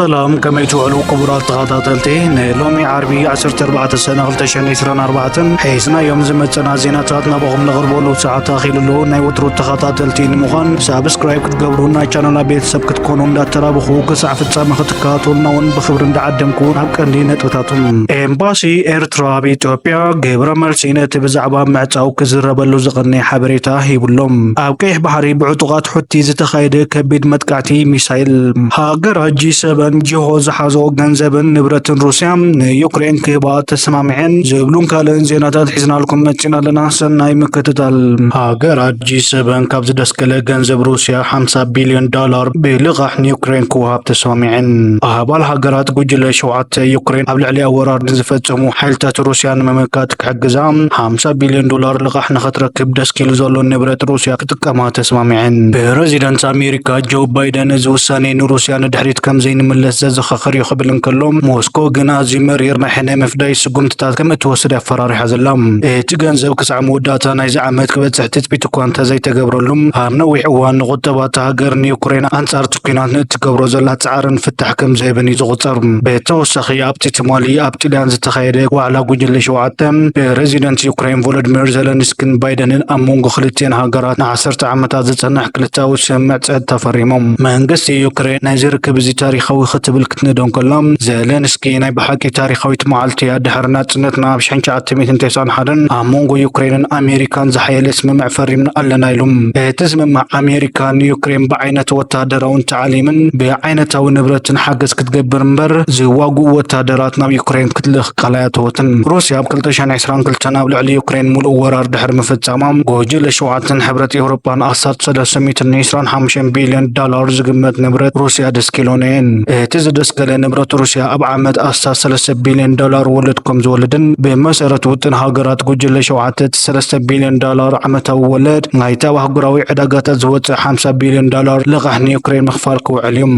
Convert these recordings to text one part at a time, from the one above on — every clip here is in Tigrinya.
ሰላም፣ ከመይ ትውዕሉ ክቡራት ተኸታተልቲ? ንሎሚ ዓርቢ ዓሰርተ ኣርባዕተ ሰነ ክልተ ሽሕን ዕስራን ኣርባዕተን ሒዝናዮም ዝመጸና ዜናታት ናባኹም ነቕርበሉ ሰዓት ኣኺሉ ኣሎ። ናይ ወትሩ ተኸታተልቲ ንምዃን ሳብስክራይብ ክትገብሩ፣ ናይ ቻናልና ቤተሰብ ክትኮኑ እንዳተራብኹ ክሳዕ ፍጻመ ክትከታተሉና እውን ብኽብሪ እንዳዓደምኩ ናብ ቀንዲ ነጥብታቶም። ኤምባሲ ኤርትራ ኣብ ኢትዮጵያ ግብረ መልሲ ነቲ ብዛዕባ ምዕጻው ክዝረበሉ ዝቐነየ ሓበሬታ ሂቡሎም። ኣብ ቀይሕ ባሕሪ ብዕጡቓት ሑቲ ዝተኻየደ ከቢድ መጥቃዕቲ ሚሳይል። ሃገራት ጂ ሰበን ጅሆ ዝሓዞ ገንዘብን ንብረትን ሩስያ ንዩክሬን ክህባ ተሰማሚዐን ዝብሉን ካልእን ዜናታት ሒዝናልኩም መጺና ኣለና። ሰናይ ምክትታል። ሃገራት ጂ ሰበን ካብ ዝደስከለ ገንዘብ ሩስያ ሓምሳ ቢልዮን ዶላር ብልቓሕ ንዩክሬን ክወሃብ ተሰማሚዐን። ኣባል ሃገራት ጉጅለ ሸውዓተ ዩክሬን ኣብ ልዕሊኣ ወራር ንዝፈጸሙ ሓይልታት ሩስያ ንምምካት ክሕግዛ ሓምሳ ቢልዮን ዶላር ልቓሕ ንኸትረክብ ደስኪሉ ዘሎ ንብረት ሩስያ ክጥቀማ ተስማሚዐን። ፕረዚደንት ኣሜሪካ ጆ ባይደን እዚ ውሳኔ ንሩስያ ንድሕሪት ከም ዘይንምለስ ዘዘኻኽር እዩ ክብል እንከሎ፣ ሞስኮ ግን ኣዝዩ መሪር ናይ ሕነ ምፍዳይ ስጉምትታት ከም እትወስድ ኣፈራሪሓ ዘላ። እቲ ገንዘብ ክሳዕ መወዳእታ ናይዚ ዓመት ክበጽሕ ትጽቢት እኳ እንተዘይተገብረሉ፣ ኣብ ነዊሕ እዋን ንቁጠባ እታ ሃገር ንዩክሬን ኣንጻር እቲ ኲናት ንእትገብሮ ዘላ ጻዕርን ፍታሕ ከም ዝህብን እዩ ዝቑጸር። ብተወሳኺ ኣብቲ ትማሊ ኣብ ጥልያን ዝተኻየደ ዋዕላ ጉጅለ ሸውዓተ፣ ፕረዚደንት ዩክሬን ቮሎዲሚር ዘለንስኪን ባይደንን ኣብ መንጎ ክልቲአን ሃገራት ንዓሰርተ ዓመታት ዝጸንሕ ክልተኣዊ ስምምዕ ጸጥታ ፈሪሞም። መንግስቲ ዩክሬን ነዚ ርክብ እዚ ታሪኻዊ ክትብል ክትንዶ እንከላ፣ ዘለንስኪ ናይ ብሓቂ ታሪኻዊት መዓልቲ እያ፣ ድሕሪ ናጽነትና ኣብ ሽሕን ትሽዓተ ሚእትን ተስዓን ሓደን ኣብ መንጎ ዩክሬንን ኣሜሪካን ዝሓየለ ስምምዕ ፈሪምና ኣለና ኢሉ። እቲ ስምምዕ ኣሜሪካ ንዩክሬን ብዓይነት ወታደራውን ተዓሊምን ብዓይነታዊ ንብረትን ሓገዝ ክትገብር እምበር ዝዋግኡ ወታደራት ናብ ዩክሬን ክትልእኽ ቃል ኣያተወትን። ሩስያ ኣብ ክልተ ሽሕን ዕስራን ክልተን ኣብ ልዕሊ ዩክሬን ሙሉእ ወራር ድሕሪ ምፍጻማ፣ ጎጅለ ሸውዓተን ሕብረት ኤውሮጳን ኣስታት ሰለስተ ሚእትን ዕስራን ሓሙሽተን ቢልዮን ዶላር ዝግመት ንብረት ሩስያ ደስኪሎን እየን። እቲ ዝደስከለ ንብረት ሩስያ ኣብ ዓመት ኣስታት ሰለስተ ቢልዮን ዶላር ወለድ ከም ዝወልድን፣ ብመሰረት ውጥን ሃገራት ጉጅለ ሸውዓተ፣ እቲ ሰለስተ ቢልዮን ዶላር ዓመታዊ ወለድ ናይቲ ኣብ ኣህጉራዊ ዕዳጋታት ዝወጽእ ሓምሳ ቢልዮን ዶላር ልቓሕ ንዩክሬን ምኽፋል ክውዕል እዩ።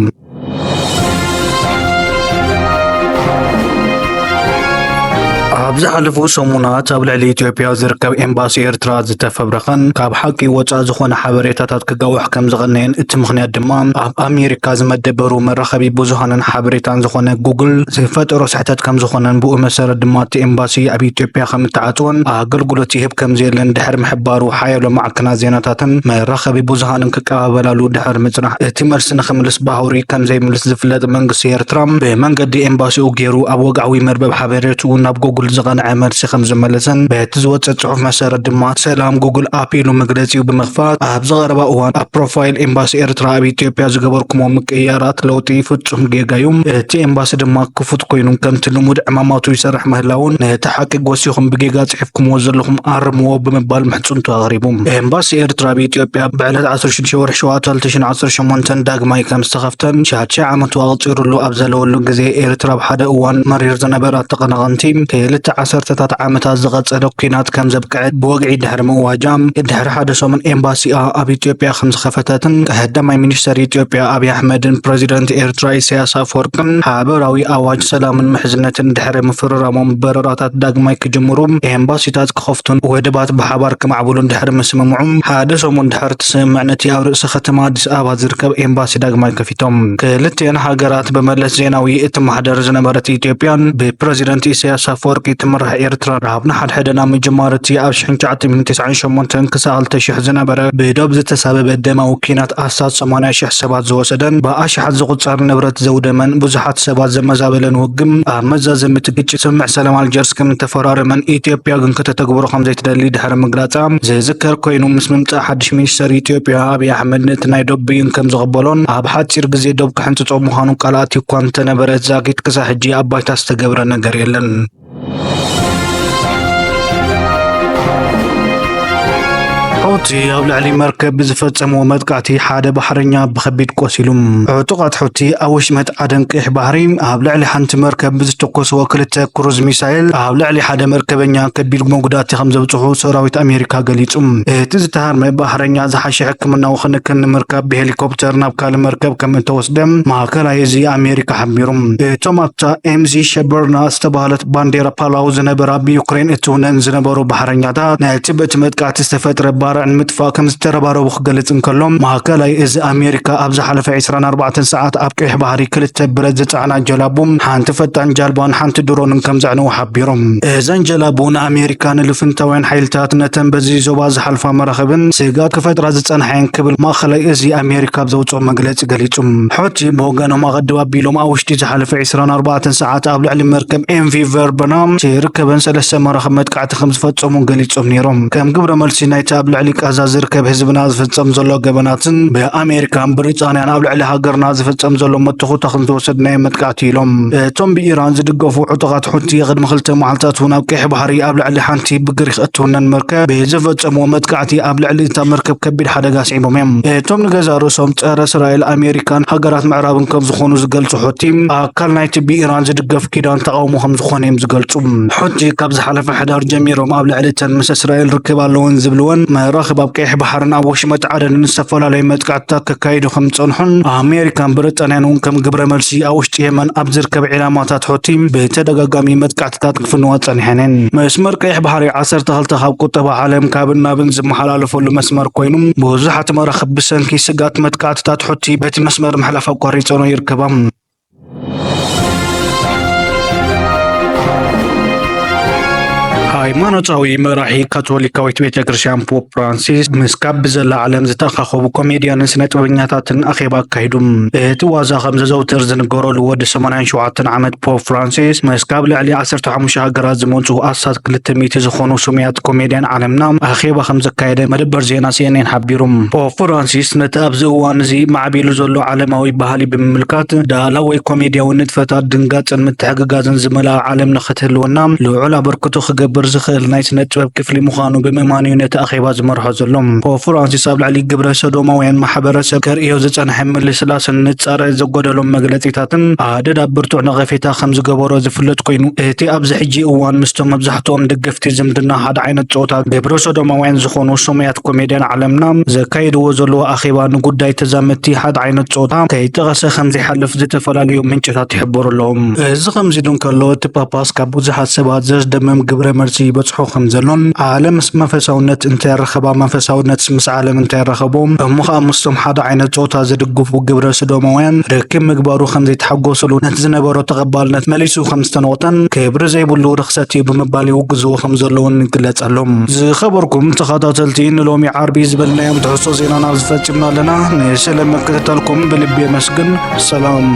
ኣብ ዝሓለፉ ሰሙናት ኣብ ልዕሊ ኢትዮጵያ ዝርከብ ኤምባሲ ኤርትራ ዝተፈብረኸን ካብ ሓቂ ወጻእ ዝኾነ ሓበሬታታት ክጋውሕ ከም ዝቐነየን፣ እቲ ምኽንያት ድማ ኣብ ኣሜሪካ ዝመደበሩ መራኸቢ ብዙሃንን ሓበሬታን ዝኾነ ጉግል ዝፈጠሮ ስሕተት ከም ዝኾነን፣ ብኡ መሰረት ድማ እቲ ኤምባሲ ኣብ ኢትዮጵያ ከም እተዓጽወን ኣገልግሎት ይህብ ከም ዘየለን ድሕሪ ምሕባሩ፣ ሓያሎ ማዕከናት ዜናታትን መራኸቢ ብዙሃንን ክቀባበላሉ ድሕሪ ምጽናሕ፣ እቲ መልሲ ንኽምልስ ብኣህጉሪ ከም ዘይምልስ ዝፍለጥ መንግስቲ ኤርትራ፣ ብመንገዲ ኤምባሲኡ ገይሩ ኣብ ወግዓዊ መርበብ ሓበሬትኡ ናብ ጎግል ዝቐንዐ መልሲ ከም ዝመለሰን፣ በቲ ዝወጸ ጽሑፍ መሰረት ድማ፣ ሰላም ጉግል ኣፕ ኢሉ መግለጺኡ ብምኽፋት፣ ኣብዚ ቀረባ እዋን ኣብ ፕሮፋይል ኤምባሲ ኤርትራ ኣብ ኢትዮጵያ ዝገበርኩሞ ምቅይያራት ለውጢ ፍጹም ጌጋ እዩ። እቲ ኤምባሲ ድማ ክፉት ኮይኑ ከምቲ ልሙድ ዕማማቱ ይሰርሕ ምህላውን፣ ነቲ ሓቂ ጎሲኹም ብጌጋ ጽሒፍኩምዎ ዘለኹም ኣርምዎ ብምባል ምሕጽንቱ ኣቕሪቡ። ኤምባሲ ኤርትራ ኣብ ኢትዮጵያ ብዕለት ዓሰርተ ሽዱሽተ ወርሒ ሸውዓተ ክልተ ሽሕን ዓሰርተ ሸሞንተን ዳግማይ ከም ዝተኸፍተን፣ ሻድሻይ ዓመቱ ኣቕጺሩሉ ኣብ ዘለወሉ ግዜ፣ ኤርትራ ኣብ ሓደ እዋን መሪር ዝነበራ ተቐናቐንቲ ክልተ ዓሰርተታት ዓመታት ዝቐጸለ ኲናት ከም ዘብቅዐት ብወግዒ ድሕሪ ምእዋጃ፣ ድሕሪ ሓደ ሰሙን ኤምባሲኣ ኣብ ኢትዮጵያ ከም ዝኸፈተትን ቀዳማይ ሚኒስተር ኢትዮጵያ ኣብይ ኣሕመድን ፕረዚደንት ኤርትራ ኢሳያስ ኣፈወርቅን ሓበራዊ ኣዋጅ ሰላምን ምሕዝነትን ድሕሪ ምፍርራሞም፣ በረራታት ዳግማይ ክጅምሩ፣ ኤምባሲታት ክኸፍቱን ወደባት ብሓባር ክማዕብሉን ድሕሪ ምስምምዖም፣ ሓደ ሰሙን ድሕሪ እቲ ስምምዕ ነቲ ኣብ ርእሰ ከተማ ኣዲስ ኣበባ ዝርከብ ኤምባሲ ዳግማይ ከፊቶም። ክልቲአን ሃገራት ብመለስ ዜናዊ እትመሓደር ዝነበረት ኢትዮጵያን ብፕረዚደንት ኢሳያስ ኣፈወርቂ ትምራሕ ኤርትራን፣ ኣብ ንሓድሕደን ኣብ ምጅማር እቲ ኣብ ሽሕን ትሽዓተ ሚእትን ተስዓን ሸሞንተን ክሳዕ ክልተ ሽሕ ዝነበረ ብዶብ ዝተሳበበ ደማዊ ኲናት ኣስታት ሰማንያ ሽሕ ሰባት ዝወሰደን ብኣሽሓት ዝቑጸር ንብረት ዘውደመን ብዙሓት ሰባት ዘመዛበለን ውግም፣ ኣብ መዛዘሚ እቲ ግጭት ስምምዕ ሰላም ኣልጀርስ ከም እተፈራረመን ኢትዮጵያ ግን ከተተግብሮ ከም ዘይትደሊ ድሕሪ ምግላጻ ዝዝከር ኮይኑ፣ ምስ ምምጻእ ሓድሽ ሚኒስተር ኢትዮጵያ ኣብይ ኣሕመድ፣ ነቲ ናይ ዶብ ብይን ከም ዝቕበሎን ኣብ ሓጺር ግዜ ዶብ ክሕንጽጾ ምዃኑ ቃል ኣትዩ እኳ እንተነበረ፣ ዛጊት ክሳብ ሕጂ ኣብ ባይታ ዝተገብረ ነገር የለን። ሑቲ ኣብ ልዕሊ መርከብ ብዝፈጸምዎ መጥቃዕቲ ሓደ ባሕረኛ ብኸቢድ ቆሲሉ። ዕጡቓት ሑቲ ኣብ ወሽመጥ ዓደን ቀይሕ ባሕሪ ኣብ ልዕሊ ሓንቲ መርከብ ብዝተኮስዎ ክልተ ክሩዝ ሚሳይል ኣብ ልዕሊ ሓደ መርከበኛ ከቢድ መጉዳእቲ ከም ዘብጽሑ ሰራዊት ኣሜሪካ ገሊጹ። እቲ ዝተሃርመ ባሕረኛ ዝሓሸ ሕክምናዊ ክንክን ንምርካብ ብሄሊኮፕተር ናብ ካልእ መርከብ ከም እተወስደ ማእከላይ እዚ ኣሜሪካ ሓቢሩ። እቶም ኣብታ ኤምዚ ሸበርና ዝተባህለት ባንዴራ ፓላው ዝነበራ ብዩክሬን እትውነን ዝነበሩ ባሕረኛታት፣ ነቲ በቲ መጥቃዕቲ ዝተፈጥረ ባርዕ ንምጥፋእ ከም ዝተረባረቡ ክገልጽ እንከሎ፣ ማእከላይ እዚ ኣሜሪካ ኣብ ዝሓለፈ ዕስራን ኣርባዕተን ሰዓት ኣብ ቀይሕ ባሕሪ ክልተ ብረት ዝጸዓና ጀላቡ፣ ሓንቲ ፈጣን ጃልባን ሓንቲ ድሮንን ከም ዘዕነዉ ሓቢሮም። እዘን ጀላቡ ንኣሜሪካ ንልፍንታውያን ሓይልታት ነተን በዚ ዞባ ዝሓልፋ መራኽብን ስግኣት ክፈጥራ ዝጸንሓየን ክብል ማእከላይ እዚ ኣሜሪካ ኣብ ዘውጽኦ መግለጺ ገሊጹ። ሑቲ ብወገኖም ኣቐድም ኣቢሎም ኣብ ውሽጢ ዝሓለፈ ዕስራን ኣርባዕተን ሰዓት ኣብ ልዕሊ መርከብ ኤምቪ ቨርበና ዝርከበን ሰለስተ መራኽብ መጥቃዕቲ ከም ዝፈጸሙ ገሊጾም ነይሮም። ከም ግብረ መልሲ ናይቲ ኣብ ልዕሊ ቃዛ ዝርከብ ህዝብና ዝፍጸም ዘሎ ገበናትን ብኣሜሪካን ብሪጣንያን ኣብ ልዕሊ ሃገርና ዝፍጸም ዘሎ መተኹታኽን ዝወሰድናዮ መጥቃዕቲ ኢሎም። እቶም ብኢራን ዝድገፉ ዕጡቓት ሑቲ ቅድሚ ክልተ መዓልታት እውን ኣብ ቀይሕ ባሕሪ ኣብ ልዕሊ ሓንቲ ብግሪኽ እትውነን መርከብ ብዝፈጸምዎ መጥቃዕቲ ኣብ ልዕሊ እታ መርከብ ከቢድ ሓደጋ ኣስዒቦም እዮም። እቶም ንገዛ ርእሶም ጸረ እስራኤል ኣሜሪካን ሃገራት ምዕራብን ከም ዝኾኑ ዝገልጹ ሑቲ፣ ኣካል ናይቲ ብኢራን ዝድገፍ ኪዳን ተቓውሞ ከም ዝኾነ እዮም ዝገልጹ። ሑቲ ካብ ዝሓለፈ ሕዳር ጀሚሮም ኣብ ልዕሊ እተን ምስ እስራኤል ርክብ ኣለወን ዝብልወን መራኽብ ኣብ ቀይሕ ባሕርን ኣብ ወሽመጥ ዓደንን ዝተፈላለዩ መጥቃዕትታት ከካይዱ ከም ዝጸንሑን ኣሜሪካን ብሪጣንያን እውን ከም ግብረ መልሲ ኣብ ውሽጢ የመን ኣብ ዝርከብ ዒላማታት ሑቲ ብተደጋጋሚ መጥቃዕትታት ክፍንዋ ጸኒሐን እየን። መስመር ቀይሕ ባሕሪ ዓሰርተ ክልተ ካብ ቁጠባ ዓለም ካብን ናብን ዝመሓላለፈሉ መስመር ኮይኑ፣ ብዙሓት መራኽብ ብሰንኪ ስግኣት መጥቃዕትታት ሑቲ በቲ መስመር ምሕላፍ ኣቋሪጸንኦ ይርከባ። ሃይማኖታዊ መራሒ ካቶሊካዊት ቤተ ክርስቲያን ፖፕ ፍራንሲስ ምስ ካብ ብዘላ ዓለም ዝተኣኻኸቡ ኮሜድያንን ስነ ጥበበኛታትን ኣኼባ ኣካይዱ። እቲ ዋዛ ከም ዘዘውትር ዝንገረሉ ወዲ ሰማንያን ሸውዓተን ዓመት ፖፕ ፍራንሲስ ምስ ካብ ልዕሊ ዓሰርተ ሓሙሽተ ሃገራት ዝመጹ ኣስታት ክልተ ሚእቲ ዝኾኑ ስሙያት ኮሜድያን ዓለምና ኣኼባ ከም ዘካየደ መደበር ዜና ሲኤንኤን ሓቢሩ። ፖፕ ፍራንሲስ ነቲ ኣብዚ እዋን እዚ ማዕቢሉ ዘሎ ዓለማዊ ባህሊ ብምምልካት፣ ዳህላው ወይ ኮሜድያዊ ንጥፈታት ድንጋጽን ምትሕግጋዝን ዝመልኣ ዓለም ንኽትህልወና ልዑል ኣበርክቶ ክገብር ዝኽእል ናይ ስነ ጥበብ ክፍሊ ምዃኑ ብምእማን እዩ ነቲ ኣኼባ ዝመርሖ ዘሎ። ፖፕ ፍራንሲስ ኣብ ልዕሊ ግብረ ሰዶማውያን ማሕበረሰብ ከርእዮ ዝጸንሐ ምልስላስን ንጻረ ዘጎደሎም መግለጺታትን ኣደዳ ብርቱዕ ነቐፌታ ከም ዝገበሮ ዝፍለጥ ኮይኑ፣ እቲ ኣብዚ ሕጂ እዋን ምስቶም መብዛሕትኦም ደገፍቲ ዝምድና ሓደ ዓይነት ጾታ ግብረ ሰዶማውያን ዝኾኑ ስሙያት ኮሜድያን ዓለምና ዘካይድዎ ዘለዎ ኣኼባ ንጉዳይ ተዛመድቲ ሓደ ዓይነት ጾታ ከይጠቐሰ ከም ዘይሓልፍ ዝተፈላለዩ ምንጭታት ይሕብሩ ኣለዉ። እዚ ከምዚ ኢሉ እንከሎ፣ እቲ ጳጳስ ካብ ብዙሓት ሰባት ዘስደምም ግብረ መልሲ ይበጽሖ ከም ዘሎን ዓለምስ መንፈሳውነት እንታይ ረኸባ፣ መንፈሳውነትስ ምስ ዓለም እንታይ ረኸቦ፣ እሞ ኸኣ ምስቶም ሓደ ዓይነት ጾታ ዝድግፉ ግብረ ሰዶማውያን ርክብ ምግባሩ ከም ዘይተሓጎስሉ፣ ነቲ ዝነበሮ ተቐባልነት መሊሱ ከም ዝተነቕቶን ክብሪ ዘይብሉ ርኽሰት እዩ ብምባል ይውግዝዎ ከም ዘለውን ይግለጽ ኣሎ። ዝኸበርኩም ተኸታተልቲ፣ ንሎሚ ዓርቢ ዝበልናዮም ትሕዝቶ ዜናና ኣብዚ ፈጺምና ኣለና። ንስለ ምክትታልኩም ብልቢ የመስግን። ሰላም።